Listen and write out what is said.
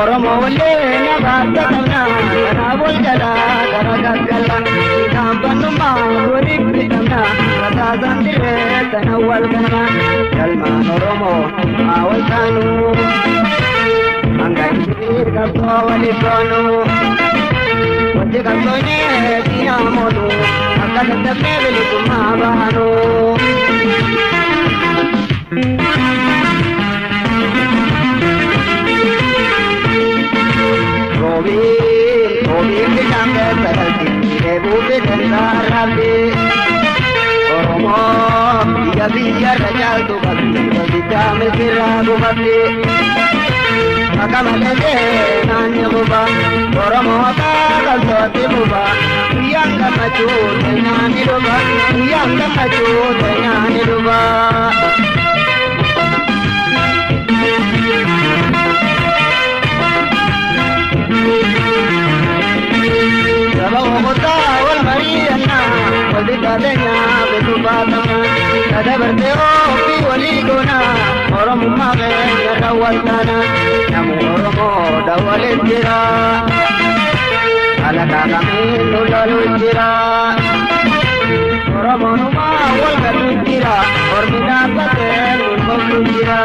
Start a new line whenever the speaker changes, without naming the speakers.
Oromoo wallee nabaata qabna karaa wal jalaa karaa gaggala gaanfannummaa waliif bitamna rasaasaan dirree sana wal ganama galmaan Oromoo haa wal taanu hanga isin qabsoo waliif goonu wanti qabsoonee diinaa moonu akka dadhabnee bilisummaa baanu. Roobiin bishaan keessa galti dheebuu biteensa arraabdi. Oromoo biyya biyyarra caaltu qabdi waldiddaa milkiirraa gufatti. Akka malee seenaan ni guba Oromoo qabsootti buba guyyaan gammachuu teenyaan ni dhufa guyyaan gammachuu teenyaan ni dhufa. Saba ogotaa wal mari'annaa waldiddaa teenyaa bituu baatama sadabartee ofii walii goonaa Oromummaa keenya irra wal taana namu Oromoo dawwalee jira alagaa kamiin nu lolu jira Oromoonumaa wal gatu jira ormi dhaabbatee nu koflu jira.